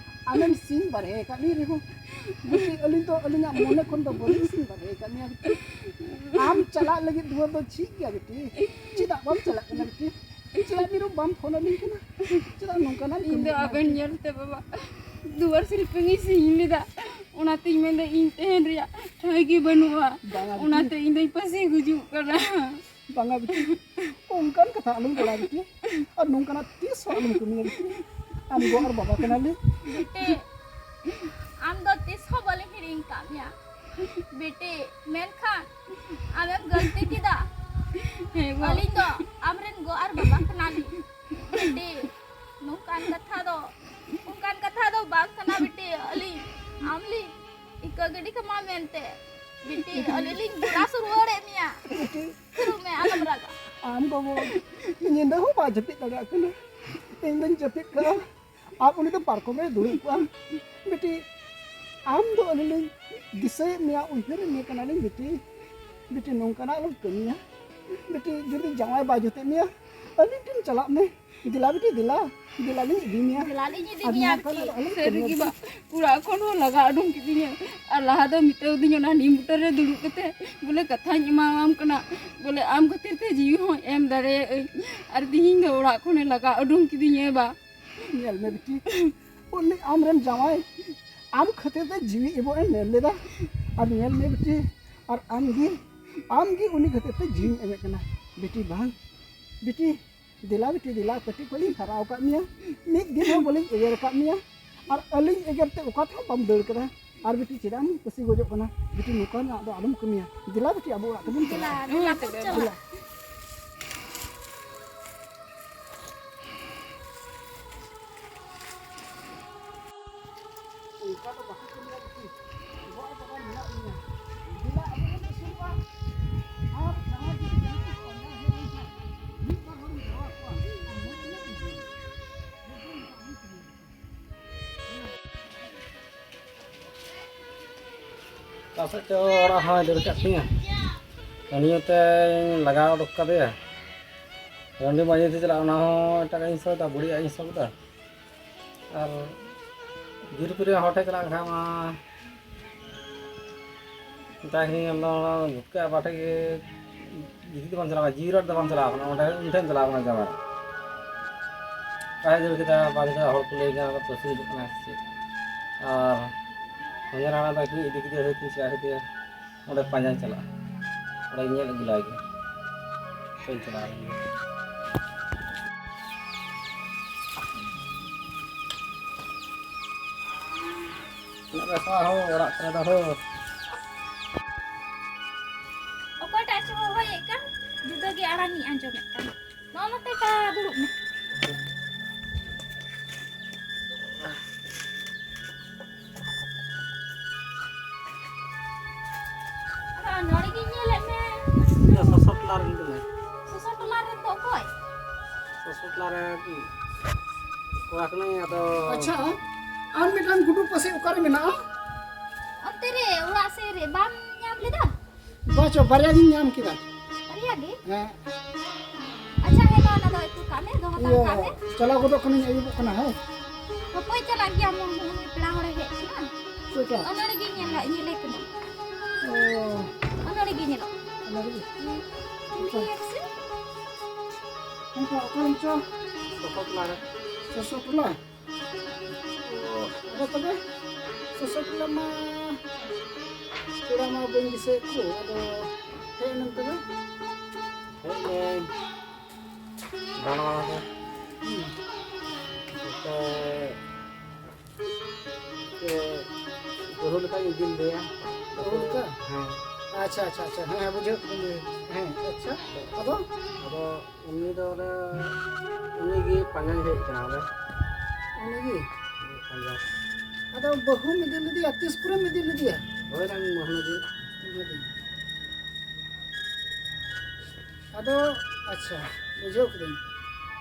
ᱟᱢᱮᱢ ᱥᱤᱧ ᱵᱟᱨᱦᱮ ᱟᱠᱟᱫ ᱞᱤᱧ ᱨᱮᱦᱚᱸ ᱵᱤᱴᱤ, ᱟᱹᱞᱤᱧ ᱫᱚ ᱟᱹᱞᱤᱧᱟᱜ ᱢᱚᱱᱮ ᱠᱷᱚᱱ ᱫᱚ ᱵᱟᱹᱞᱤᱧ ᱥᱤᱧ ᱵᱟᱨᱦᱮ ᱟᱠᱟᱫ ᱢᱮᱭᱟ ᱵᱤᱴᱤ᱾ ᱟᱢ ᱪᱟᱞᱟᱜ ᱞᱟᱹᱜᱤᱫ ᱫᱩᱣᱟᱹᱨ ᱫᱚ ᱡᱷᱤᱡ ᱜᱮᱭᱟ ᱵᱤᱴᱤ᱾ ᱪᱮᱫᱟᱜ ᱵᱟᱢ ᱪᱟᱞᱟᱜ ᱠᱟᱱᱟ ᱵᱤᱴᱤ? ᱪᱮᱫᱟᱜ ᱢᱤᱨᱩ ᱵᱟᱢ ᱯᱷᱳᱱ ᱟᱹᱞᱤᱧ ᱠᱟᱱᱟ? ᱪᱮᱫᱟᱜ ᱱᱚᱝᱠᱟᱱᱟᱜ ᱤᱧ ᱫᱚ ᱠᱟᱹᱢᱤ ᱠᱟᱱᱟ ᱟᱵᱮᱱ ᱵᱤᱴᱤ? ᱧᱮᱞᱛᱮ ᱵᱟᱵᱟ ᱫᱩᱣᱟᱹᱨ ᱥᱤᱞᱯᱤᱧ ᱤᱧ ᱥᱤᱧ ᱞᱮᱫᱟ, ᱚᱱᱟᱛᱤᱧ ᱢᱮᱱᱫᱟ ᱤᱧ ᱛᱟᱦᱮᱱ ᱨᱮᱭᱟᱜ ᱴᱷᱟᱹᱭ ᱜᱮ ᱵᱟᱹᱱᱩᱜᱼᱟ᱾ ᱵᱟᱝᱟ ᱵᱤᱴᱤ᱾ ᱚᱱᱟᱛᱮ ᱤᱧ ᱫᱚᱧ ᱯᱟᱹᱥᱤ ᱜᱩᱡᱩᱜ ᱠᱟᱱᱟ᱾ ᱵᱟᱝᱟ ᱵᱤᱴᱤ, ᱚᱱᱠᱟᱱ ᱠᱟᱛᱷᱟ ᱟᱞᱚᱢ ᱨᱚᱲᱟ ᱵᱤᱴᱤ, ᱟᱨ ᱱᱚᱝᱠᱟᱱᱟᱜ ᱛᱤᱥ ᱦᱚᱸ ᱟᱞᱚᱢ ᱠᱟᱹᱢᱤᱭᱟ ᱵᱤᱴᱤ᱾ ᱟᱢ ᱜᱚ ᱟᱨ ᱵᱟᱵᱟ ᱠᱟᱱᱟᱞᱮ᱾ ᱵᱤᱴᱤ, ᱟᱢ ᱫᱚ ᱛᱤᱥ ᱦᱚᱸ ᱵᱟᱹᱞᱤᱧ ᱦᱤᱲᱤᱧ ᱠᱟᱜ ᱢᱮᱭᱟ ᱵᱤᱴᱤ, ᱢᱮᱱᱠᱷᱟᱱ ᱟᱢᱮᱢ ᱜᱟᱹᱞᱛᱤ ᱠᱮᱫᱟ᱾ ᱦᱮᱸ ᱜᱚ᱾ ᱟᱹᱞᱤᱧ ᱫᱚ ᱟᱢᱨᱮᱱ ᱜᱚ ᱟᱨ ᱵᱟᱵᱟ ᱠᱟᱱᱟᱞᱤᱧ ᱵᱤᱴᱤ᱾ ᱱᱚᱝᱠᱟᱱ ᱠᱟᱛᱷᱟ ᱫᱚ, ᱚᱱᱠᱟᱱ ᱠᱟᱛᱷᱟ ᱫᱚ ᱵᱟᱝ ᱠᱟᱱᱟ ᱵᱤᱴᱤ᱾ ᱟᱹᱞᱤᱧ ᱟᱢ ᱞᱤᱧ ᱤᱠᱟᱹ ᱜᱤᱰᱤ ᱠᱟᱢᱟ ᱢᱮᱱᱛᱮ ᱵᱤᱴᱤ, ᱟᱹᱞᱤᱧ ᱞᱤᱧ ᱜᱚᱲᱟ ᱥᱩᱨᱩᱣᱟᱹᱲᱮᱫ ᱢᱮᱭᱟ᱾ ᱵᱤᱴᱤ, ᱛᱷᱤᱨᱚᱜ ᱢᱮ, ᱟᱞᱚᱢ ᱨᱟᱜᱟ᱾ ᱟᱢ ᱜᱚᱜᱚ ᱧᱤᱫᱟᱹ ᱦᱚᱸ ᱵᱟᱭ ᱡᱟᱹᱯᱤᱫ ᱫᱟᱲᱮᱭᱟᱜ ᱠᱟᱱᱟ, ᱤᱧ ᱫᱚᱧ ᱡᱟᱹᱯᱤᱫ ᱠᱟᱜᱼᱟ᱾ ᱟᱨ ᱩᱱᱤ ᱫᱚ ᱯᱟᱨᱠᱚᱢ ᱨᱮ ᱫᱩᱲᱩᱵ ᱠᱚᱜᱼᱟ᱾ ᱵᱤᱴᱤ, ᱟᱢ ᱫᱚ ᱟᱹᱞᱤᱧ ᱞᱤᱧ ᱫᱤᱥᱟᱹᱭᱮᱫ ᱢᱮᱭᱟ, ᱩᱭᱦᱟᱹᱨᱮᱫ ᱢᱮ ᱠᱟᱱᱟᱞᱤᱧ ᱵᱤᱴᱤ᱾ ᱵᱤᱴᱤ, ᱱᱚᱝᱠᱟᱱᱟᱜ ᱟᱞᱚᱢ ᱠᱟᱹᱢᱤᱭᱟ᱾ ᱵᱤᱴᱤ, ᱡᱩᱫᱤ ᱡᱟᱶᱟᱭ ᱵᱟᱭ ᱡᱩᱛᱮᱫ ᱢᱮᱭᱟ, ᱟᱹᱞᱤᱧ ᱴᱷᱮᱱ ᱪᱟᱞᱟᱜ ᱢᱮ᱾ ᱫᱮᱞᱟ ᱵᱤᱴᱤ, ᱫᱮᱞᱟ᱾ ᱫᱮᱞᱟ ᱞᱤᱧ ᱤᱫᱤ ᱢᱮᱭᱟ᱾ ᱫᱮᱞᱟ ᱞᱤᱧ ᱤᱫᱤ ᱟᱨ ᱢᱮᱭᱟ ᱱᱚᱣᱟ ᱠᱟᱨᱮ ᱟᱨᱠᱤ᱾ ᱫᱚ ᱟᱞᱚᱢ ᱥᱟᱹᱨᱤ ᱜᱮ ᱠᱟᱹᱢᱤᱭᱟ᱾ ᱵᱟ, ᱚᱲᱟᱜ ᱠᱷᱚᱱ ᱦᱚᱸ ᱞᱟᱜᱟ ᱩᱰᱩᱝ ᱠᱤᱫᱤᱧᱟ᱾ ᱟᱨ ᱞᱟᱦᱟ ᱫᱚ ᱢᱮᱛᱟᱣ ᱫᱤᱧ ᱚᱱᱟ ᱱᱤᱢ ᱵᱩᱴᱟᱹ ᱨᱮ ᱫᱩᱲᱩᱵ ᱠᱟᱛᱮ ᱵᱚᱞᱮ ᱠᱟᱛᱷᱟᱧ ᱮᱢᱟᱣᱟᱢ ᱠᱟᱱᱟ, ᱵᱚᱞᱮ ᱟᱢ ᱠᱷᱟᱹᱛᱤᱨ ᱛᱮ ᱡᱤᱣᱤ ᱦᱚᱸ ᱮᱢ ᱫᱟᱲᱮᱭᱟᱜ ᱟᱹᱧ᱾ ᱟᱨ ᱛᱤᱦᱤᱧ ᱫᱚ ᱚᱲᱟᱜ ᱠᱷᱚᱱᱮ ᱞᱟᱜᱟ ᱩᱰᱩᱝ ᱠᱤᱫᱤᱧᱟ ᱵᱟ᱾ ᱧᱮᱞ ᱢᱮ ᱵᱤᱴᱤ, ᱩᱱᱤ ᱟᱢᱨᱮᱱ ᱡᱟᱶᱟᱭ ᱟᱢ ᱠᱷᱟᱹᱛᱤᱨ ᱛᱮ ᱡᱤᱣᱤ ᱮᱢᱚᱜ ᱮ ᱢᱮᱱ ᱞᱮᱫᱟ᱾ ᱟᱨ ᱧᱮᱞ ᱢᱮ ᱵᱤᱴᱤ, ᱟᱨ ᱟᱢ ᱜᱮ, ᱟᱢ ᱜᱮ ᱩᱱᱤ ᱠᱷᱟᱹᱛᱤᱨ ᱛᱮ ᱡᱤᱣᱤᱢ ᱮᱢᱮᱫ ᱠᱟᱱᱟ ᱵᱤᱴᱤ᱾ ᱵᱟᱝ ᱵᱤᱴᱤ, ᱫᱮᱞᱟ ᱵᱤᱴᱤ ᱫᱮᱞᱟ, ᱠᱟᱹᱴᱤᱡ ᱠᱷᱚᱱ ᱞᱤᱧ ᱦᱟᱨᱟ ᱟᱠᱟᱫ ᱢᱮᱭᱟ, ᱢᱤᱫ ᱫᱤᱱ ᱦᱚᱸ ᱵᱟᱹᱞᱤᱧ ᱮᱜᱮᱨ ᱟᱠᱟᱫ ᱢᱮᱭᱟ, ᱟᱨ ᱟᱹᱞᱤᱧ ᱮᱜᱮᱨ ᱛᱮ ᱚᱠᱟ ᱛᱮᱦᱚᱸ ᱵᱟᱢ ᱫᱟᱹᱲ ᱠᱟᱫᱟ᱾ ᱟᱨ ᱵᱤᱴᱤ, ᱪᱮᱫᱟᱜ ᱮᱢ ᱠᱩᱥᱤ ᱜᱚᱡᱚᱜ ᱠᱟᱱᱟ? ᱵᱤᱴᱤ, ᱱᱚᱝᱠᱟᱱᱟᱜ ᱫᱚ ᱟᱞᱚᱢ ᱠᱟᱹᱢᱤᱭᱟ᱾ ᱫᱮᱞᱟ ᱵᱤᱴᱤ, ᱟᱵᱚ ᱚᱲᱟᱜ ᱛᱮᱵᱚᱱ ᱪᱟᱞᱟᱜᱼᱟ᱾ ᱫᱮᱞᱟ, ᱵᱚᱱ ᱪᱟᱞᱟᱜᱼᱟ᱾ ᱫᱮᱞᱟ᱾ ᱚᱱᱠᱟ ᱫᱚ ᱵᱟᱠᱚ ᱠᱟᱹᱢᱤᱭᱟ ᱵᱤᱴᱤ᱾ ᱜᱚᱜ ᱵᱟᱵᱟ ᱢᱮᱱᱟᱜ ᱞᱤᱧᱟ᱾ ᱫᱮᱞᱟ, ᱟᱵᱚ ᱵᱚᱱ ᱟᱹᱥᱩᱞᱚᱜᱼᱟ᱾ ᱟᱨ ᱡᱟᱦᱟᱸᱭ ᱡᱩᱫᱤ ᱡᱟᱦᱟᱸ ᱛᱤᱥ ᱯᱟᱸᱡᱟ ᱦᱮᱡ ᱞᱮᱱᱠᱷᱟᱱ, ᱢᱤᱫ ᱵᱟᱨ ᱦᱚᱲᱤᱧ ᱫᱚᱦᱚ ᱟᱠᱚᱣᱟ᱾ ᱟᱨ ᱢᱚᱡᱽ ᱧᱚᱜ ᱤᱧ ᱵᱩᱡᱷᱟᱹᱣᱟ᱾ ᱚᱠᱟ ᱥᱮᱫ ᱪᱚ ᱚᱲᱟᱜ ᱦᱚᱸᱭ ᱫᱟᱹᱲ ᱠᱟᱜ ᱛᱤᱧᱟ᱾ ᱩᱱᱤ ᱦᱚᱸᱛᱮᱧ ᱞᱟᱜᱟᱣ ᱩᱰᱩᱠ ᱠᱟᱫᱮᱭᱟ᱾ ᱨᱟᱺᱰᱤ ᱢᱟᱹᱡᱷᱤ ᱴᱷᱮᱱ ᱪᱟᱞᱟᱜ, ᱚᱱᱟ ᱦᱚᱸ ᱮᱴᱟᱜᱟᱜ ᱤᱧ ᱥᱟᱹᱣᱫᱟ, ᱵᱩᱲᱤᱭᱟᱜ ᱤᱧ ᱥᱟᱹᱣᱫᱟ᱾ ᱟᱨ ᱡᱩᱨᱤᱯᱩᱨᱤ ᱦᱚᱲ ᱴᱷᱮᱱ ᱪᱟᱞᱟᱜ ᱠᱷᱟᱱ ᱢᱟ ᱢᱮᱛᱟᱭ ᱠᱟᱹᱱᱟᱹᱧ, ᱟᱢ ᱫᱚ ᱚᱱᱟ ᱜᱩᱴᱠᱟᱹ ᱟᱵᱟᱨ ᱴᱷᱮᱱ ᱜᱮ ᱡᱩᱫᱤ ᱫᱚ ᱵᱟᱢ ᱪᱟᱞᱟᱣ ᱠᱟᱱᱟ, ᱡᱤᱣᱤ ᱨᱟᱴ ᱫᱚ ᱵᱟᱢ ᱪᱟᱞᱟᱣ ᱠᱟᱱᱟ, ᱚᱸᱰᱮ ᱩᱱᱤ ᱴᱷᱮᱱ ᱪᱟᱞᱟᱣ ᱠᱟᱱᱟ ᱡᱟᱶᱟᱭ᱾ ᱚᱠᱟᱭ ᱫᱟᱹᱲ ᱠᱮᱫᱟ, ᱵᱟᱝ ᱫᱚ ᱦᱚᱲ ᱠᱚ ᱞᱟᱹᱭ ᱠᱟᱱᱟ, ᱯᱟᱹᱥᱤ ᱦᱤᱡᱩᱜ ᱠᱟᱱᱟ ᱥᱮ ᱪᱮᱫ? ᱟᱨ ᱥᱚᱸᱡᱚᱭ ᱨᱟᱬᱟ ᱫᱚ ᱤᱫᱤ ᱠᱮᱫᱮᱭᱟ ᱥᱮ ᱪᱤᱠᱟᱹ ᱠᱮᱫᱮᱭᱟ, ᱚᱸᱰᱮ ᱯᱟᱸᱡᱟᱧ ᱪᱟᱞᱟᱜᱼᱟ, ᱚᱸᱰᱮ ᱧᱮᱞ ᱟᱹᱜᱩ ᱞᱟᱭ ᱜᱮ᱾ ᱵᱟᱹᱧ ᱪᱟᱞᱟᱣ ᱞᱮᱱ ᱜᱮ᱾ ᱩᱱᱟᱹᱜ ᱵᱮᱥ ᱦᱚᱸ ᱚᱲᱟᱜ ᱠᱚᱨᱮ ᱫᱚ ᱦᱳ᱾ ᱚᱠᱚᱭᱴᱟᱜ ᱪᱚ ᱦᱚᱦᱚᱭᱮᱫ ᱠᱟᱱ, ᱡᱩᱫᱟᱹ ᱜᱮ ᱟᱲᱟᱝ ᱤᱧ ᱟᱸᱡᱚᱢᱮᱫ ᱠᱟᱱ᱾ ᱱᱚᱜᱼᱚ ᱱᱚᱛᱮ ᱠᱟ ᱫᱩᱲᱩᱵ ᱢᱮ᱾ ᱟᱫᱚ ᱱᱚᱰᱮ ᱜᱤᱧ ᱧᱮᱞᱮᱫ ᱢᱮ᱾ ᱤᱧ ᱫᱚ ᱥᱚᱥᱚ ᱴᱚᱞᱟ ᱨᱮᱱ ᱠᱟᱹᱱᱟᱹᱧ᱾ ᱥᱚᱥᱚ ᱴᱚᱞᱟ ᱨᱮᱱ ᱫᱚ ᱚᱠᱚᱭ? ᱥᱚᱥᱚ ᱴᱚᱞᱟ ᱨᱮ ᱠᱚᱲᱟ ᱠᱟᱹᱱᱟᱹᱧ, ᱟᱫᱚ ᱟᱪᱪᱷᱟ, ᱟᱨ ᱢᱤᱫᱴᱟᱝ ᱜᱩᱰᱩ ᱯᱟᱥᱮ ᱚᱠᱟᱨᱮ ᱢᱮᱱᱟᱜᱼᱟ? ᱚᱱᱛᱮ ᱨᱮ, ᱚᱲᱟᱜ ᱥᱮᱫ ᱨᱮ᱾ ᱵᱟᱢ ᱧᱟᱢ ᱞᱮᱫᱟ? ᱵᱟᱪᱚ, ᱵᱟᱨᱭᱟ ᱜᱤᱧ ᱧᱟᱢ ᱠᱮᱫᱟ᱾ ᱵᱟᱨᱭᱟ ᱜᱮ? ᱦᱮᱸ᱾ ᱟᱪᱪᱷᱟ, ᱦᱮᱸ, ᱚᱱᱟ ᱫᱚ ᱮᱠᱴᱩ ᱠᱟᱜ ᱢᱮ, ᱫᱚᱦᱚ ᱦᱟᱛᱟᱲ ᱤᱭᱟᱹ, ᱠᱟᱜ ᱢᱮ᱾ ᱪᱟᱞᱟᱣ ᱜᱚᱫᱚᱜ ᱠᱟᱹᱱᱟᱹᱧ, ᱟᱹᱭᱩᱵᱚᱜ ᱠᱟᱱᱟ᱾ ᱦᱮᱸ᱾ ᱦᱟᱯᱳᱭ, ᱪᱟᱞᱟᱜ ᱜᱮᱭᱟ, ᱢᱚ-, ᱢᱚ-, ᱯᱮᱲᱟ ᱦᱚᱲᱮ ᱦᱮᱡ ᱠᱟᱱᱟ᱾ ᱪᱮᱫ ᱞᱮᱠᱟ? ᱚᱱᱟ ᱨᱮᱜᱮ ᱧᱮᱞ ᱞᱟ-, ᱧᱮᱞᱮ ᱠᱟᱱᱟ᱾ ᱚ᱾ ᱚᱱᱟ ᱨᱮᱜᱮ ᱧᱮᱞᱚᱜ᱾ ᱚᱱᱟ ᱨᱮᱜᱮ? ᱦᱩᱸ᱾ ᱟᱪᱪᱷᱟ᱾ ᱪᱤᱞᱤ ᱮᱠᱥᱮ? ᱚᱱᱠᱟ ᱚᱠᱚᱭ ᱪᱚ? ᱥᱚᱥᱚ ᱴᱚᱞᱟ ᱨᱮ᱾ ᱥᱚᱥᱚ ᱴᱚᱞᱟ? ᱚ, ᱟᱫᱚ ᱛᱚᱵᱮ ᱥᱚᱥᱚ ᱴᱚᱞᱟ ᱢᱟ ᱯᱮᱲᱟ ᱢᱟ ᱵᱟᱹᱧ ᱫᱤᱥᱟᱹᱭᱮᱫ ᱠᱚ, ᱟᱫᱚ ᱦᱮᱡ ᱮᱱᱟᱢ ᱛᱚᱵᱮ? ᱦᱮᱡ ᱮᱱᱟᱹᱧ᱾ ᱫᱟᱬᱟ ᱵᱟᱲᱟ ᱠᱚ᱾ ᱦᱩᱸ᱾ ᱱᱚᱛᱮ ᱪᱮᱫ ᱵᱟᱹᱦᱩ ᱞᱮᱠᱟᱧ ᱤᱫᱤ ᱞᱮᱫᱮᱭᱟ᱾ ᱵᱟᱹᱦᱩ ᱞᱮᱠᱟ? ᱦᱮᱸ᱾ ᱟᱪᱪᱷᱟ, ᱟᱪᱪᱷᱟ, ᱟᱪᱪᱷᱟ᱾ ᱦᱮᱸ, ᱵᱩᱡᱷᱟᱹᱣ ᱠᱮᱫᱟᱹᱧ᱾ ᱦᱮᱸ, ᱟᱪᱪᱷᱟ᱾ ᱟᱫᱚ? ᱟᱫᱚ ᱩᱱᱤ ᱫᱚ ᱚᱱᱮ, ᱩᱱᱤ ᱜᱮ ᱯᱟᱸᱡᱟᱧ ᱦᱮᱡ ᱠᱟᱱᱟ ᱵᱚᱞᱮ᱾ ᱩᱱᱤ ᱜᱮ? ᱩᱱᱤ ᱯᱟᱸᱡᱟ᱾ ᱟᱫᱚ ᱵᱟᱹᱦᱩᱢ ᱤᱫᱤ ᱞᱮᱫᱮᱭᱟ, ᱛᱤᱥ ᱠᱚᱨᱮᱢ ᱤᱫᱤ ᱞᱮᱫᱮᱭᱟ? ᱦᱳᱭ, ᱱᱟᱝ ᱢᱟᱹᱦᱱᱟᱹ ᱫᱤᱱ᱾ ᱢᱟᱹᱦᱱᱟᱹ ᱫᱤᱱ᱾ ᱟᱫᱚ, ᱟᱪᱪᱷᱟ, ᱵᱩᱡᱷᱟᱹᱣ ᱠᱤᱫᱟᱹᱧ᱾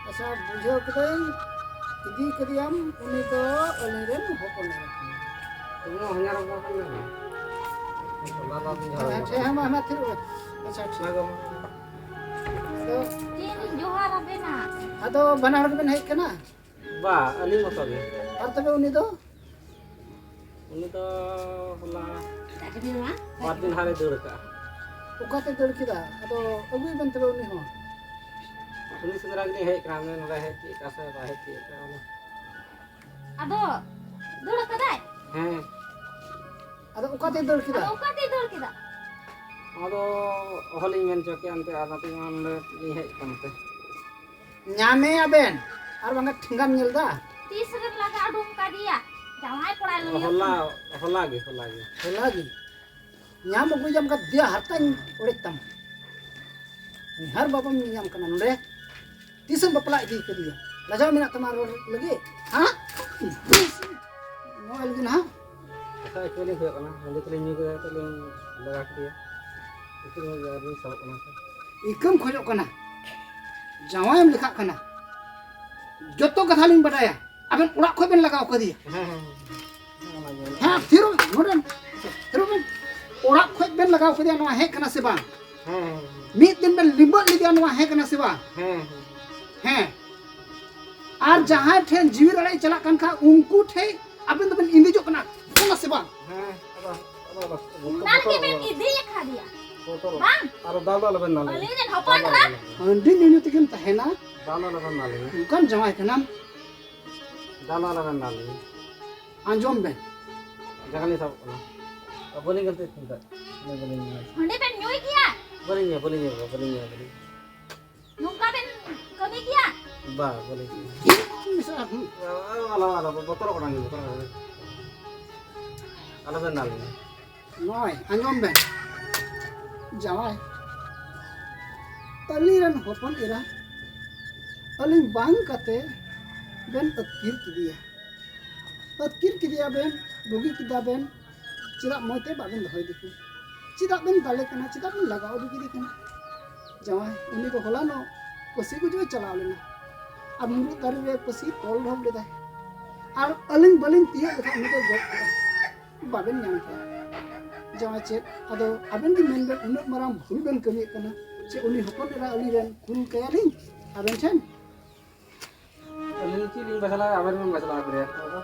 ᱟᱪᱪᱷᱟ, ᱵᱩᱡᱷᱟᱹᱣ ᱠᱤᱫᱟᱹᱧ, ᱤᱫᱤ ᱠᱮᱫᱮᱭᱟᱢ, ᱩᱱᱤ ᱫᱚ ᱟᱹᱞᱤᱧ ᱨᱮᱱ ᱦᱚᱯᱚᱱ ᱮᱨᱟ ᱠᱟᱱᱟᱭ᱾ ᱩᱱᱤ ᱦᱚᱸ ᱦᱚᱧᱦᱟᱨ ᱵᱟᱵᱟ ᱠᱟᱱ ᱜᱮᱭᱟ᱾ ᱚᱱᱟ ᱫᱚ ᱟᱹᱵᱤᱱ ᱡᱟᱦᱟᱸ ᱟᱪᱪᱷᱟ, ᱦᱮᱸ, ᱢᱟ, ᱦᱮᱸ, ᱢᱟ, ᱛᱷᱤᱨ ᱵᱮᱱ᱾ ᱟᱪᱪᱷᱟ, ᱴᱷᱤᱠ᱾ ᱚᱱᱟ ᱫᱚ ᱟᱫᱚ ᱪᱮᱫ ᱤᱧ ᱡᱚᱦᱟᱨ ᱟᱵᱮᱱᱟ? ᱟᱫᱚ ᱵᱟᱱᱟ ᱦᱚᱲ ᱜᱮᱵᱮᱱ ᱦᱮᱡ ᱠᱟᱱᱟ? ᱵᱟ, ᱟᱹᱞᱤᱧ ᱢᱚᱛᱚ ᱜᱮ᱾ ᱟᱨ ᱛᱚᱵᱮ ᱩᱱᱤ ᱫᱚ? ᱩᱱᱤ ᱫᱚ ᱦᱚᱞᱟ ᱵᱟᱨ ᱫᱤᱱ ᱞᱟᱦᱟᱨᱮ ᱫᱟᱹᱲ ᱠᱟᱜᱼᱟ᱾ ᱚᱠᱟᱛᱮ ᱫᱟᱹᱲ ᱠᱮᱫᱟ? ᱟᱫᱚ ᱟᱹᱜᱩᱭ ᱵᱮᱱ ᱛᱚᱵᱮ ᱩᱱᱤ ᱦᱚᱸ᱾ ᱩᱱᱤ ᱥᱮᱸᱫᱽᱨᱟ ᱜᱮᱞᱤᱧ ᱦᱮᱡ ᱠᱟᱱᱟ, ᱢᱟᱱᱮ ᱱᱚᱰᱮ ᱦᱮᱡ ᱛᱤᱭᱳᱜ ᱠᱟᱜᱼᱟ ᱥᱮ ᱵᱟᱭ ᱦᱮᱡ ᱛᱤᱭᱳᱜ ᱠᱟᱜᱼᱟ ᱚᱱᱟ᱾ ᱟᱫᱚ ᱫᱟᱹᱲ ᱠᱟᱫᱟᱭ? ᱦᱮᱸ᱾ ᱟᱫᱚ ᱚᱠᱟᱛᱮᱭ ᱫᱟᱹᱲ ᱠᱮᱫᱟ? ᱟᱫᱚ ᱚᱠᱟᱛᱮᱭ ᱫᱟᱹᱲ ᱠᱮᱫᱟ? ᱚᱱᱟ ᱫᱚ ᱚᱦᱚᱞᱤᱧ ᱢᱮᱱ ᱦᱚᱪᱚ ᱠᱮᱭᱟ ᱮᱱᱛᱮ, ᱟᱨ ᱱᱚᱛᱮ ᱢᱟ ᱱᱚᱰᱮ ᱞᱤᱧ ᱦᱮᱡ ᱟᱠᱟᱱ ᱛᱮ᱾ ᱧᱟᱢᱮᱭᱟ ᱵᱮᱱ, ᱟᱨ ᱵᱟᱝᱠᱷᱟᱱ ᱴᱷᱮᱸᱜᱟᱢ ᱧᱮᱞ ᱫᱟ? ᱛᱤᱥ ᱨᱮᱢ ᱞᱟᱜᱟ ᱩᱰᱩᱝ ᱠᱟᱫᱮᱭᱟ? ᱡᱟᱶᱟᱭ ᱠᱚᱲᱟᱭ ᱞᱟᱹᱭ ᱦᱚᱞᱟ, ᱦᱚᱞᱟ ᱜᱮ, ᱦᱚᱞᱟ ᱜᱮ᱾ ᱦᱚᱞᱟ ᱜᱮ? ᱧᱟᱢ ᱟᱹᱜᱩᱭᱟᱢ ᱠᱷᱟᱱ ᱫᱮᱭᱟ ᱦᱟᱨᱛᱟᱧ ᱚᱲᱮᱡ ᱛᱟᱢᱟ᱾ ᱦᱟᱨ ᱵᱟᱵᱟᱢ ᱧᱟᱢ ᱠᱟᱱᱟ ᱱᱚᱰᱮ᱾ ᱛᱤᱥᱮᱢ ᱵᱟᱯᱞᱟ ᱤᱫᱤ ᱠᱟᱫᱮᱭᱟ? ᱞᱟᱡᱟᱣ ᱢᱮᱱᱟᱜ ᱛᱟᱢᱟ ᱨᱚᱲ ᱞᱟᱹᱜᱤᱫ? ᱦᱮᱸ? ᱱᱚᱣᱟ ᱞᱟᱹᱜᱤᱫ ᱦᱟᱸᱜ? ᱟᱪᱪᱷᱟ, ᱮᱠᱪᱩᱭᱮᱞᱤ ᱦᱩᱭᱩᱜ ᱠᱟᱱᱟ, ᱦᱟᱺᱰᱤ ᱠᱚᱞᱤᱧ ᱧᱩ ᱠᱮᱫᱟ, ᱛᱚ ᱞᱤᱧ ᱞᱟᱜᱟ ᱠᱮᱫᱮᱭᱟ᱾ ᱤᱠᱟᱹᱢ ᱠᱷᱚᱡᱚᱜ ᱠᱟᱱᱟ, ᱡᱟᱶᱟᱭᱮᱢ ᱞᱮᱠᱷᱟᱜ ᱠᱟᱱᱟ᱾ ᱡᱚᱛᱚ ᱠᱟᱛᱷᱟ ᱞᱤᱧ ᱵᱟᱰᱟᱭᱟ᱾ ᱟᱵᱮᱱ ᱚᱲᱟᱜ ᱠᱷᱚᱡ ᱵᱮᱱ ᱞᱟᱜᱟᱣ ᱠᱟᱫᱮᱭᱟ᱾ ᱦᱮᱸ, ᱦᱮᱸ, ᱦᱮᱸ᱾ ᱦᱮᱸ, ᱛᱷᱤᱨᱚᱜ ᱵᱮᱱ, ᱱᱚᱰᱮ ᱛᱷᱤᱨᱚᱜ ᱵᱮᱱ᱾ ᱚᱲᱟᱜ ᱠᱷᱚᱡ ᱵᱮᱱ ᱞᱟᱜᱟᱣ ᱠᱟᱫᱮᱭᱟ, ᱱᱚᱣᱟ ᱦᱮᱸ ᱠᱟᱱᱟ ᱥᱮ ᱵᱟᱝ? ᱦᱮᱸ, ᱦᱮᱸ, ᱦᱮᱸ᱾ ᱢᱤᱫ ᱫᱤᱱ ᱵᱮᱱ ᱞᱤᱵᱟᱹᱜ ᱞᱮᱫᱮᱭᱟ, ᱱᱚᱣᱟ ᱦᱮᱸ ᱠᱟᱱᱟ ᱥᱮ ᱵᱟᱝ? ᱦᱮᱸ, ᱦᱮᱸ᱾ ᱦᱮᱸ, ᱟᱨ ᱡᱟᱦᱟᱸᱭ ᱴᱷᱮᱱ ᱡᱤᱣᱤ ᱨᱟᱲᱮᱡ ᱪᱟᱞᱟᱜ ᱠᱟᱱ ᱠᱷᱟᱱ, ᱩᱱᱠᱩ ᱴᱷᱮᱱ ᱟᱵᱮᱱ ᱫᱚᱵᱮᱱ ᱤᱫᱤᱡᱚᱜ ᱠᱟᱱᱟ, ᱠᱟᱱᱟ ᱥᱮ ᱵᱟᱝ? ᱦᱮᱸ, ᱟᱫᱚ, ᱟᱫᱚ, ᱟᱫᱚ, ᱵᱚᱛᱚᱨ, ᱚᱱᱟ ᱵᱚᱛᱚᱨ, ᱜᱮᱵᱮᱱ ᱵᱚᱛᱚᱨ᱾ ᱤᱫᱤ ᱟᱠᱟᱫᱮᱭᱟ᱾ ᱵᱚᱛᱚᱨ᱾ ᱵᱟᱝ᱾ ᱟᱨᱚ ᱫᱟᱞ ᱫᱚ ᱟᱞᱚᱵᱮᱱ ᱫᱟᱞᱮᱭᱟ᱾ ᱟᱹᱞᱤᱧ ᱨᱮᱱ ᱦᱚᱯᱚᱱ ᱫᱟᱞ ᱫᱚ ᱮᱨᱟ᱾ ᱟᱞᱚᱵᱮᱱ ᱫᱟᱞᱮᱭᱟ᱾ ᱦᱟᱺᱰᱤ ᱧᱩ ᱧᱩ ᱛᱮᱜᱮᱢ ᱛᱟᱦᱮᱱᱟ᱾ ᱫᱟᱞ ᱫᱚ ᱟᱞᱚᱵᱮᱱ ᱫᱟᱞᱮᱭᱟ᱾ ᱚᱱᱠᱟᱱ ᱡᱟᱶᱟᱭ ᱠᱟᱱᱟᱢ᱾ ᱫᱟᱞ ᱫᱚ ᱟᱞᱚᱵᱮᱱ ᱫᱟᱞᱮᱭᱟ᱾ ᱟᱸᱡᱚᱢ ᱵᱮᱱ᱾ ᱡᱟᱸᱜᱟ ᱞᱤᱧ ᱥᱟᱵᱚᱜ ᱠᱟᱱᱟ᱾ ᱵᱟᱹᱞᱤᱧ ᱜᱟᱛᱮᱜ ᱠᱟᱱ ᱛᱟᱦᱮᱸᱫ᱾ ᱵᱟᱹᱞᱤᱧ ᱧᱩᱭᱟ᱾ ᱦᱟᱺᱰᱤ ᱵᱮᱱ ᱧᱩᱭ ᱜᱮᱭᱟ? ᱵᱟᱹᱞᱤᱧ ᱧᱩᱭᱟ, ᱵᱟᱹᱞᱤᱧ ᱧᱩᱭᱟ, ᱵᱟᱹᱞᱤᱧ ᱧᱩᱭᱟ, ᱵᱟᱹᱞᱤᱧ ᱧᱩᱭᱟ᱾ ᱱᱚᱝᱠᱟ ᱵᱮᱱ ᱠᱟᱹᱢᱤ ᱜᱮᱭᱟ? ᱵᱟ, ᱵᱟᱹᱞᱤᱧ ᱠᱟᱹᱢᱤᱭᱟ᱾ ᱟᱞᱚ, ᱟᱞᱚ, ᱟᱞᱚ, ᱵᱚᱛᱚᱨᱚᱜ ᱠᱟᱱᱟ ᱞᱤᱧ, ᱵᱚᱛᱚᱨᱚᱜ ᱠᱟᱱᱟ ᱞᱤᱧ᱾ ᱟᱞᱚᱵᱮᱱ ᱫᱟᱞ ᱞᱤᱧᱟ᱾ ᱱᱚᱜᱼᱚᱭ, ᱟᱸᱡᱚᱢ ᱵᱮᱱ᱾ ᱡᱟᱶᱟᱭ, ᱟᱹᱞᱤᱧ ᱨᱮᱱ ᱦᱚᱯᱚᱱ ᱮᱨᱟ, ᱟᱹᱞᱤᱧ ᱵᱟᱝ ᱠᱟᱛᱮ ᱵᱮᱱ ᱟᱹᱛᱠᱤᱨ ᱠᱮᱫᱮᱭᱟ᱾ ᱟᱹᱛᱠᱤᱨ ᱠᱮᱫᱮᱭᱟ ᱵᱮᱱ, ᱵᱩᱜᱤ ᱠᱮᱫᱟ ᱵᱮᱱ, ᱪᱮᱫᱟᱜ ᱢᱚᱡᱽ ᱛᱮ ᱵᱟᱵᱮᱱ ᱫᱚᱦᱚᱭᱮᱫᱮ ᱠᱟᱱᱟ? ᱪᱮᱫᱟᱜ ᱵᱮᱱ ᱫᱟᱞᱮ ᱠᱟᱱᱟ? ᱪᱮᱫᱟᱜ ᱵᱮᱱ ᱞᱟᱜᱟ ᱩᱰᱩᱠᱮᱫᱮ ᱠᱟᱱᱟ? ᱡᱟᱶᱟᱭ, ᱩᱱᱤ ᱫᱚ ᱦᱚᱞᱟᱱᱚᱜ ᱯᱟᱹᱥᱤ ᱜᱩᱡᱩᱜ ᱮ ᱪᱟᱞᱟᱣ ᱞᱮᱱᱟ, ᱟᱨ ᱢᱩᱨᱩᱫ ᱫᱟᱨᱮ ᱨᱮ ᱯᱟᱹᱥᱤ ᱛᱚᱞ ᱰᱷᱚᱯ ᱞᱮᱫᱟᱭ, ᱟᱨ ᱟᱹᱞᱤᱧ ᱵᱟᱹᱞᱤᱧ ᱛᱤᱭᱳᱜ ᱞᱮᱠᱷᱟᱱ ᱩᱱᱤ ᱫᱚ ᱜᱚᱡ ᱠᱚᱜᱼᱟ, ᱵᱟᱵᱮᱱ ᱧᱟᱢ ᱠᱮᱭᱟ᱾ ᱡᱟᱶᱟᱭ ᱪᱮᱫ? ᱟᱫᱚ ᱟᱵᱮᱱ ᱜᱮ ᱢᱮᱱ ᱵᱮᱱ, ᱩᱱᱟᱹᱜ ᱢᱟᱨᱟᱝ ᱵᱷᱩᱞ ᱵᱮᱱ ᱠᱟᱹᱢᱤᱭᱮᱫ ᱠᱟᱱᱟ, ᱪᱮᱫ ᱩᱱᱤ ᱦᱚᱯᱚᱱ ᱮᱨᱟ ᱟᱹᱞᱤᱧ ᱨᱮᱱ ᱠᱩᱞ ᱠᱟᱭᱟᱞᱤᱧ ᱟᱵᱮᱱ ᱴᱷᱮᱱ? ᱟᱹᱞᱤᱧ ᱪᱮᱫ ᱞᱤᱧ ᱵᱟᱪᱞᱟᱣᱟ? ᱟᱵᱮᱱ ᱵᱮᱱ ᱵᱟᱪᱞᱟᱣ ᱠᱮᱫᱮᱭᱟ᱾ ᱟᱫᱚ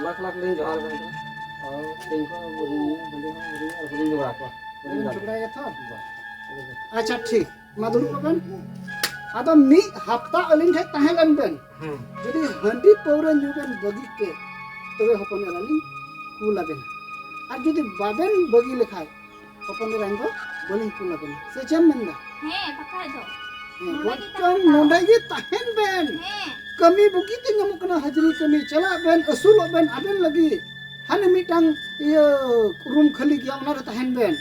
ᱞᱟᱠᱷ ᱞᱟᱠᱷ ᱞᱤᱧ ᱡᱚᱦᱟᱨ ᱟᱵᱮᱱ ᱠᱟᱱᱟ᱾ ᱟᱨ ᱛᱮᱦᱮᱧ ᱠᱷᱚᱱ ᱵᱟᱹᱞᱤᱧ ᱧᱩᱭᱟ, ᱦᱟᱺᱰᱤ ᱦᱚᱸ ᱵᱟᱹᱞᱤᱧ ᱧᱩᱭᱟ, ᱟᱨ ᱵᱟᱹᱞᱤᱧ ᱡᱚᱵᱽᱨᱟ ᱠᱚᱣᱟ᱾ ᱵᱟᱹᱞᱤᱧ ᱵᱟᱵᱮᱱ ᱡᱚᱵᱽᱨᱟ ᱡᱷᱚᱜᱽᱲᱟᱭᱟ ᱛᱚ? ᱠᱚᱣᱟ᱾ ᱵᱟᱝ᱾ ᱟᱪᱪᱷᱟ, ᱴᱷᱤᱠ, ᱢᱟ ᱫᱩᱲᱩᱵ ᱠᱚᱜ ᱵᱮᱱ᱾ ᱟᱫᱚ ᱢᱤᱫ ᱦᱟᱯᱛᱟ ᱟᱹᱞᱤᱧ ᱴᱷᱮᱱ ᱛᱟᱦᱮᱸ ᱞᱮᱱ ᱵᱮᱱ᱾ ᱦᱮᱸ᱾ ᱡᱩᱫᱤ ᱦᱟᱺᱰᱤ ᱯᱟᱹᱣᱨᱟᱹ ᱧᱩ ᱵᱮᱱ ᱵᱟᱹᱜᱤ ᱠᱮᱫ, ᱛᱚᱵᱮ ᱦᱚᱯᱚᱱ ᱮᱨᱟ ᱞᱤᱧ ᱠᱩᱞ ᱟᱵᱮᱱᱟ᱾ ᱟᱨ ᱡᱩᱫᱤ ᱵᱟᱵᱮᱱ ᱵᱟᱹᱜᱤ ᱞᱮᱠᱷᱟᱡ, ᱦᱚᱯᱚᱱ ᱮᱨᱟᱧ ᱫᱚ ᱵᱟᱹᱞᱤᱧ ᱠᱩᱞ ᱟᱵᱮᱱᱟ᱾ ᱥᱮ ᱪᱮᱫ ᱮᱢ ᱢᱮᱱᱫᱟ? ᱦᱮᱸ, ᱵᱟᱠᱷᱟᱡ ᱫᱚ᱾ ᱦᱮᱸ, ᱱᱚᱰᱮ ᱜᱮ ᱵᱚᱨᱪᱚᱝ ᱛᱟᱦᱮᱱ ᱱᱚᱰᱮ ᱜᱮ ᱛᱟᱦᱮᱱ ᱵᱮᱱ᱾ ᱦᱮᱸ᱾ ᱠᱟᱹᱢᱤ ᱵᱩᱜᱤ ᱛᱮ ᱧᱟᱢᱚᱜ ᱠᱟᱱᱟ, ᱦᱟᱡᱽᱨᱤ ᱠᱟᱹᱢᱤ ᱪᱟᱞᱟᱜ ᱵᱮᱱ, ᱟᱹᱥᱩᱞᱚᱜ ᱵᱮᱱ ᱟᱵᱮᱱ ᱞᱟᱹᱜᱤᱫ᱾ ᱦᱟᱱᱮ ᱢᱤᱫᱴᱟᱝ ᱤᱭᱟᱹ ᱨᱩᱢ ᱠᱷᱟᱹᱞᱤ ᱜᱮᱭᱟ, ᱚᱱᱟ ᱨᱮ ᱛᱟᱦᱮᱱ ᱵᱮᱱ᱾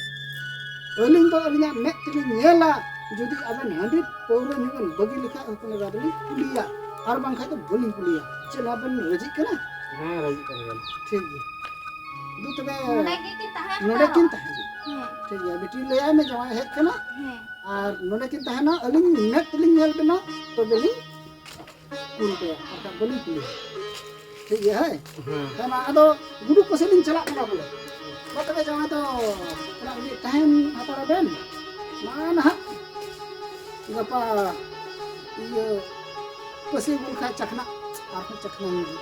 ᱟᱹᱞᱤᱧ ᱫᱚ ᱟᱹᱞᱤᱧᱟᱜ ᱢᱮᱫ ᱛᱮᱞᱤᱧ ᱧᱮᱞᱟ, ᱡᱩᱫᱤ ᱟᱵᱮᱱ ᱦᱟᱺᱰᱤ ᱯᱟᱹᱣᱨᱟᱹ ᱧᱩ ᱵᱮᱱ ᱵᱟᱹᱜᱤ ᱞᱮᱠᱷᱟᱡ, ᱦᱚᱯᱚᱱ ᱮᱨᱟ ᱫᱚᱞᱤᱧ ᱠᱩᱞᱤᱭᱟ, ᱟᱨ ᱵᱟᱝᱠᱷᱟᱡ ᱫᱚ ᱵᱟᱹᱞᱤᱧ ᱠᱩᱞᱤᱭᱟ᱾ ᱪᱮᱫ ᱱᱚᱣᱟ ᱵᱮᱱ ᱨᱟᱹᱡᱤᱜ ᱠᱟᱱᱟ? ᱦᱮᱸ, ᱨᱟᱹᱡᱤᱜ ᱠᱟᱱ ᱜᱮᱭᱟ᱾ ᱴᱷᱤᱠ ᱜᱮᱭᱟ᱾ ᱫᱩ ᱛᱚᱵᱮ ᱱᱚᱰᱮ ᱜᱮᱠᱤᱱ ᱛᱟᱦᱮᱱᱟ ᱱᱚᱰᱮ ᱛᱚ? ᱠᱤᱱ ᱛᱟᱦᱮᱱᱟ᱾ ᱦᱮᱸ᱾ ᱴᱷᱤᱠ ᱜᱮᱭᱟ, ᱵᱤᱴᱤ ᱞᱟᱹᱭᱟᱭ ᱢᱮ ᱡᱟᱶᱟᱭ ᱦᱮᱡ ᱠᱟᱱᱟ᱾ ᱦᱮᱸ᱾ ᱟᱨ ᱱᱚᱰᱮ ᱠᱤᱱ ᱛᱟᱦᱮᱱᱟ, ᱟᱹᱞᱤᱧ ᱢᱮᱫ ᱛᱮᱞᱤᱧ ᱧᱮᱞ ᱵᱮᱱᱟ, ᱛᱚᱵᱮ ᱞᱤᱧ ᱠᱩᱞ ᱠᱟᱭᱟ, ᱵᱟᱠᱷᱟᱡ ᱵᱟᱹᱞᱤᱧ ᱠᱩᱞᱮᱭᱟ᱾ ᱴᱷᱤᱠ ᱜᱮᱭᱟ, ᱦᱮᱸ? ᱦᱮᱸ᱾ ᱦᱮᱸ ᱢᱟ, ᱟᱫᱚ ᱜᱩᱰᱩ ᱠᱚᱥᱮᱫ ᱞᱤᱧ ᱪᱟᱞᱟᱜ ᱠᱟᱱᱟ ᱵᱚᱞᱮ᱾ ᱢᱟ ᱛᱚᱵᱮ ᱡᱟᱶᱟᱭ ᱫᱚ ᱚᱲᱟᱜ ᱨᱮᱜᱮ ᱛᱟᱦᱮᱱ ᱦᱟᱛᱟᱲ ᱵᱮᱱ᱾ ᱢᱟ ᱱᱟᱦᱟᱜ ᱜᱟᱯᱟ ᱤᱭᱟᱹ, ᱯᱟᱹᱥᱤ ᱟᱹᱜᱩ ᱞᱮᱠᱷᱟᱡ ᱪᱟᱠᱷᱱᱟ, ᱟᱨᱦᱚᱸ ᱪᱟᱠᱷᱱᱟ ᱧᱩ ᱫᱚ᱾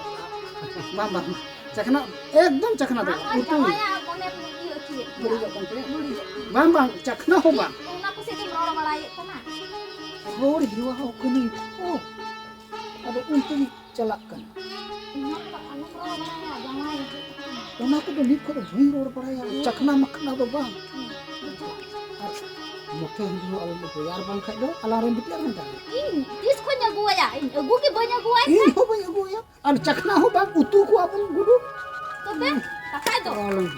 ᱵᱟᱝ, ᱵᱟᱝ, ᱵᱟᱝ᱾ ᱪᱟᱠᱷᱱᱟ ᱮᱠᱫᱚᱢ ᱪᱟᱠᱷᱱᱟ ᱫᱚ ᱟᱢ ᱵᱟᱝ᱾ ᱩᱛᱩ ᱡᱟᱶᱟᱭᱟ ᱢᱚᱱᱮ ᱤᱭᱟᱹ ᱪᱮᱫ? ᱵᱟᱹᱲᱤᱡᱚᱜ ᱠᱟᱱ ᱛᱟᱭᱟ᱾ ᱵᱟᱹᱲᱤᱡᱚᱜ ᱠᱟᱱᱟ᱾ ᱵᱟᱝ, ᱵᱟᱝ, ᱪᱟᱠᱷᱱᱟ ᱦᱚᱸ ᱵᱟᱝ᱾ ᱚᱱᱟ ᱠᱚ ᱥᱮᱫ ᱮᱢ ᱨᱚᱲ ᱵᱟᱲᱟᱭᱮᱫ ᱠᱟᱱᱟ᱾ ᱨᱚᱲ ᱦᱮᱣᱟ ᱦᱚᱸ ᱠᱟᱹᱱᱟᱹᱧ ᱛᱚ᱾ ᱟᱫᱚ ᱚᱱᱛᱮ ᱜᱮ ᱪᱟᱞᱟᱜ ᱠᱟᱱᱟ᱾ ᱚᱱᱟ ᱠᱚ ᱟᱞᱚᱢ ᱨᱚᱲ ᱵᱟᱲᱟᱭᱟ, ᱡᱟᱶᱟᱭ ᱦᱤᱡᱩᱜ ᱠᱟᱱᱟ᱾ ᱚᱱᱟ ᱠᱚᱫᱚ ᱱᱤᱛ ᱠᱷᱚᱱ ᱫᱚ ᱵᱟᱹᱧ ᱨᱚᱲ ᱵᱟᱲᱟᱭᱟ, ᱪᱟᱠᱷᱱᱟ ᱢᱟᱠᱷᱱᱟ ᱫᱚ ᱵᱟᱝ᱾ ᱦᱩᱸ, ᱵᱩᱡᱷᱟᱹᱣ᱾ ᱟᱨ ᱢᱚᱴᱷᱮ ᱦᱤᱡᱩᱜ ᱟᱞᱚᱢ ᱟᱹᱜᱩᱭᱟ, ᱟᱨ ᱵᱟᱝᱠᱷᱟᱡ ᱫᱚ ᱟᱞᱟᱝ ᱨᱮᱱ ᱵᱤᱴᱤ ᱟᱨ ᱢᱤᱫᱴᱟᱝ᱾ ᱤᱧ ᱛᱤᱥ ᱠᱷᱚᱱᱤᱧ ᱟᱹᱜᱩᱣᱟᱭᱟ? ᱤᱧ ᱟᱹᱜᱩ ᱜᱮ ᱵᱟᱹᱧ ᱟᱹᱜᱩᱣᱟᱭ ᱤᱧ ᱠᱷᱟᱱ᱾ ᱦᱚᱸ ᱵᱟᱹᱧ ᱟᱹᱜᱩᱣᱟᱭᱟ᱾ ᱟᱨ ᱪᱟᱠᱷᱱᱟ ᱦᱚᱸ ᱵᱟᱝ, ᱩᱛᱩ ᱠᱚᱣᱟ ᱵᱚᱱ ᱜᱩᱰᱩ᱾ ᱛᱚᱵᱮ ᱠᱟᱛᱷᱟ ᱫᱚ᱾ ᱚᱞᱚᱝ᱾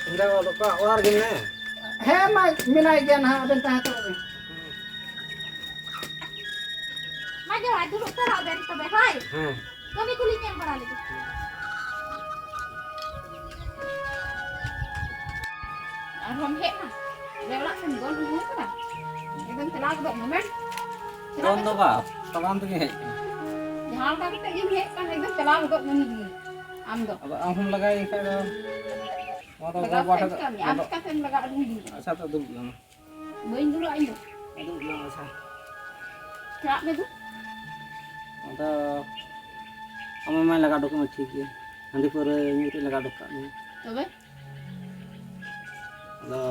ᱤᱧ ᱫᱚ ᱚᱞᱚᱜ ᱯᱟᱲᱦᱟᱜ ᱚᱲᱟᱜ ᱨᱮᱜᱮ ᱢᱮᱱᱟᱭᱟ᱾ ᱦᱮᱸ, ᱢᱟ ᱢᱮᱱᱟᱭ ᱜᱮᱭᱟ ᱱᱟᱦᱟᱜ, ᱟᱵᱮᱱ ᱛᱟᱦᱮᱸ ᱦᱟᱛᱟᱲᱚᱜ ᱵᱮᱱ᱾ ᱢᱟ ᱡᱚᱦᱟᱨ, ᱫᱩᱲᱩᱵ ᱛᱟᱨᱟᱜ ᱵᱮᱱ ᱛᱚᱵᱮ, ᱦᱳᱭ᱾ ᱦᱮᱸ᱾ ᱠᱟᱹᱢᱤ ᱠᱚᱞᱤᱧ ᱧᱮᱞ ᱵᱟᱲᱟ ᱞᱮᱜᱮ᱾ ᱟᱨᱦᱚᱸᱢ ᱦᱮᱡ ᱮᱱᱟ? ᱟᱞᱮ ᱚᱲᱟᱜ ᱥᱮᱱ ᱫᱚᱱ ᱟᱹᱜᱩ ᱠᱟᱱᱟ᱾ ᱮᱠᱫᱚᱢ ᱪᱟᱞᱟᱣ ᱜᱚᱫᱚᱜ ᱢᱮ, ᱢᱮ᱾ ᱫᱚᱱ ᱫᱚ ᱵᱟ, ᱛᱟᱲᱟᱢ ᱛᱮᱜᱮ ᱦᱮᱡ ᱠᱟᱱᱟ᱾ ᱡᱟᱦᱟᱸ ᱞᱮᱠᱟ ᱠᱟᱛᱮ ᱜᱮᱢ ᱦᱮᱡ ᱠᱟᱱ, ᱮᱠᱫᱚᱢ ᱪᱟᱞᱟᱣ ᱜᱚᱫᱚᱜ ᱢᱮ ᱱᱤᱛ ᱜᱮ᱾ ᱟᱢ ᱫᱚ᱾ ᱟᱫᱚ ᱟᱢ ᱦᱚᱸᱢ ᱞᱟᱜᱟᱭᱮᱱ ᱠᱷᱟᱡ ᱫᱚ, ᱱᱚᱣᱟ ᱫᱚ ᱞᱟᱜᱟᱣ ᱜᱚ ᱵᱟᱵᱟ ᱠᱷᱟᱡ ᱴᱷᱮᱱ ᱪᱤᱠᱟᱹᱢ ᱤᱭᱟᱹ? ᱟᱢ ᱟᱫᱚ ᱪᱤᱠᱟᱹᱛᱮᱢ ᱞᱟᱜᱟ ᱟᱹᱜᱩ ᱤᱫᱤᱧᱟ? ᱟᱪᱪᱷᱟ, ᱛᱚ ᱫᱩᱲᱩᱵ ᱞᱮᱱ ᱢᱮ᱾ ᱵᱟᱹᱧ ᱫᱩᱲᱩᱵᱼᱟ ᱤᱧ ᱫᱚ᱾ ᱫᱩᱲᱩᱵ ᱞᱮᱱ ᱢᱮ, ᱟᱪᱪᱷᱟ᱾ ᱪᱟᱞᱟᱜ ᱢᱮ ᱫᱩ᱾ ᱟᱫᱚ ᱟᱢ ᱢᱟᱭ ᱞᱟᱜᱟ ᱦᱚᱴᱚ ᱠᱟᱜ ᱢᱮ, ᱴᱷᱤᱠ ᱜᱮᱭᱟ᱾ ᱦᱟᱺᱰᱤ ᱯᱟᱹᱣᱨᱟᱹ ᱧᱩ ᱛᱮ ᱞᱟᱜᱟ ᱦᱚᱴᱚ ᱠᱟᱜ ᱢᱮ᱾ ᱛᱚᱵᱮ? ᱟᱫᱚ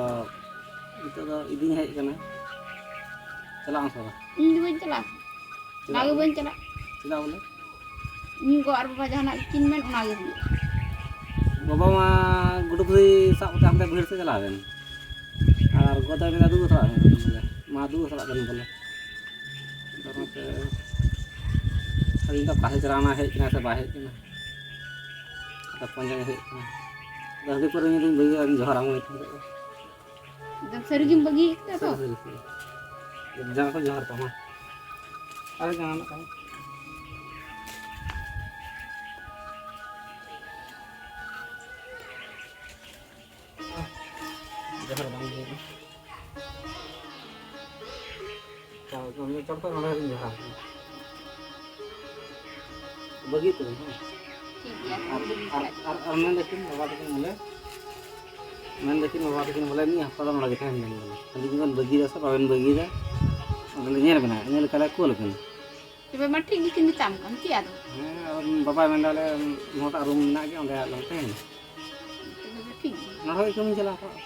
ᱱᱤᱛᱚᱜ ᱫᱚ ᱤᱫᱤᱧ ᱦᱮᱡ ᱟᱠᱟᱱᱟ, ᱪᱟᱞᱟᱜ ᱟᱢ ᱥᱮ ᱵᱟᱝ? ᱤᱧ ᱫᱚ ᱵᱟᱹᱧ ᱪᱟᱞᱟᱜᱼᱟ᱾ ᱪᱮᱫᱟᱜ ᱚᱱᱟᱜᱮ ᱵᱚᱞᱮ? ᱵᱟᱹᱧ ᱪᱟᱞᱟᱜ᱾ ᱪᱮᱫᱟᱜ ᱵᱚᱞᱮ? ᱤᱧ ᱜᱚ ᱟᱨ ᱵᱟᱵᱟ ᱡᱟᱦᱟᱱᱟᱜ ᱜᱮᱠᱤᱱ ᱢᱮᱱ, ᱚᱱᱟᱜᱮ ᱦᱩᱭᱩᱜᱼᱟ᱾ ᱵᱟᱵᱟ ᱢᱟ ᱜᱩᱰᱩ ᱯᱩᱠᱷᱨᱤ ᱥᱟᱵ ᱠᱟᱛᱮ ᱦᱟᱱᱛᱮ ᱵᱟᱹᱭᱦᱟᱹᱲ ᱥᱮᱫ ᱪᱟᱞᱟᱣ ᱮᱱ᱾ ᱟᱨ ᱜᱚ ᱫᱚᱭ ᱢᱮᱱᱫᱟ, "ᱫᱩ ᱜᱚ ᱥᱟᱞᱟᱜ ᱵᱮᱱ ᱵᱚᱞᱮ, ᱢᱟ ᱫᱩ ᱜᱚ ᱥᱟᱞᱟᱜ ᱵᱮᱱ ᱵᱚᱞᱮ᱾" ᱟᱫᱚ ᱚᱱᱟᱛᱮ ᱟᱹᱞᱤᱧ ᱫᱚ ᱚᱠᱟ ᱥᱮᱫ ᱪᱟᱞᱟᱣ ᱮᱱᱟ, ᱦᱮᱡ ᱮᱱᱟ ᱥᱮ ᱵᱟᱭ ᱦᱮᱡ ᱮᱱᱟ? ᱟᱫᱚ ᱯᱟᱸᱡᱟ ᱜᱮ ᱦᱩᱭᱩᱜ ᱠᱟᱱᱟ᱾ ᱟᱫᱚ ᱦᱟᱺᱰᱤ ᱯᱟᱹᱣᱨᱟᱹ ᱧᱩ ᱫᱚᱧ ᱵᱟᱹᱜᱤ ᱠᱟᱫᱟ, ᱡᱚᱦᱟᱨ ᱟᱢ ᱜᱮ ᱴᱷᱤᱠ ᱠᱟᱜ ᱫᱚ᱾ ᱮᱠᱫᱚᱢ ᱥᱟᱹᱨᱤ ᱜᱮᱢ ᱵᱟᱹᱜᱤ ᱠᱟᱫᱟ ᱛᱚ? ᱥᱟᱹᱨᱤ, ᱥᱟᱹᱨᱤ, ᱥᱟᱹᱨᱤ᱾ ᱡᱟᱸᱜᱟ ᱠᱚ ᱡᱚᱦᱟᱨ ᱛᱟᱢᱟ᱾ ᱟᱨ ᱡᱟᱸᱜᱟ ᱨᱮᱱᱟᱜ ᱠᱟᱹᱢᱤ᱾ ᱡᱚᱦᱟᱨ ᱵᱟᱝ ᱦᱩᱭᱩᱜᱼᱟ᱾ ᱪᱚᱞ, ᱪᱚᱞ, ᱪᱚᱞ, ᱱᱚᱰᱮ ᱞᱤᱧ ᱡᱚᱦᱟᱨ᱾ ᱵᱟᱹᱜᱤ ᱩᱛᱟᱹᱨ ᱟᱹᱧ, ᱦᱮᱸ? ᱴᱷᱤᱠ ᱜᱮᱭᱟ, ᱟᱨ, ᱵᱟᱹᱜᱤ ᱟᱨ, ᱠᱷᱟᱡ᱾ ᱟᱨ, ᱟᱨ ᱢᱮᱱ ᱫᱟᱠᱤᱱ ᱵᱟᱵᱟ ᱛᱟᱹᱠᱤᱱ ᱵᱚᱞᱮ, ᱢᱮᱱ ᱫᱟᱠᱤᱱ ᱵᱟᱵᱟ ᱛᱟᱹᱠᱤᱱ ᱵᱚᱞᱮ, ᱢᱤᱫ ᱦᱟᱯᱛᱟ ᱫᱚ ᱱᱚᱰᱮ ᱜᱮ ᱛᱟᱦᱮᱱ ᱵᱮᱱ ᱵᱚᱞᱮ᱾ ᱟᱹᱞᱤᱧ ᱵᱮᱱ ᱵᱟᱹᱜᱤᱭᱮᱫᱟ ᱥᱮ ᱵᱟᱵᱮᱱ ᱵᱟᱹᱜᱤᱭᱮᱫᱟ? ᱟᱫᱚᱞᱮ ᱧᱮᱞ ᱵᱮᱱᱟ, ᱤᱱᱟᱹ ᱞᱮᱠᱟᱞᱮ ᱠᱩᱞ ᱟᱹᱵᱤᱱᱟ᱾ ᱛᱚᱵᱮ ᱢᱟ ᱴᱷᱤᱠ ᱜᱮᱠᱤᱱ ᱢᱮᱛᱟᱢ ᱠᱟᱱ, ᱪᱮᱫ ᱟᱫᱚ? ᱦᱮᱸ, ᱟᱨ ᱵᱟᱵᱟᱭ ᱢᱮᱱᱫᱟ, ᱟᱞᱮ ᱱᱚᱣᱟᱴᱟᱜ ᱨᱩᱢ ᱢᱮᱱᱟᱜ ᱜᱮᱭᱟ, ᱚᱸᱰᱮ ᱟᱞᱚᱢ ᱛᱟᱦᱮᱱᱟ᱾ ᱛᱚᱵᱮ ᱫᱚ ᱴᱷᱤᱠ ᱜᱮᱭᱟ᱾ ᱱᱚᱰᱮ ᱠᱷᱚᱡ ᱠᱟᱹᱢᱤ ᱪᱟᱞᱟᱣ ᱠᱚᱜᱼᱟ᱾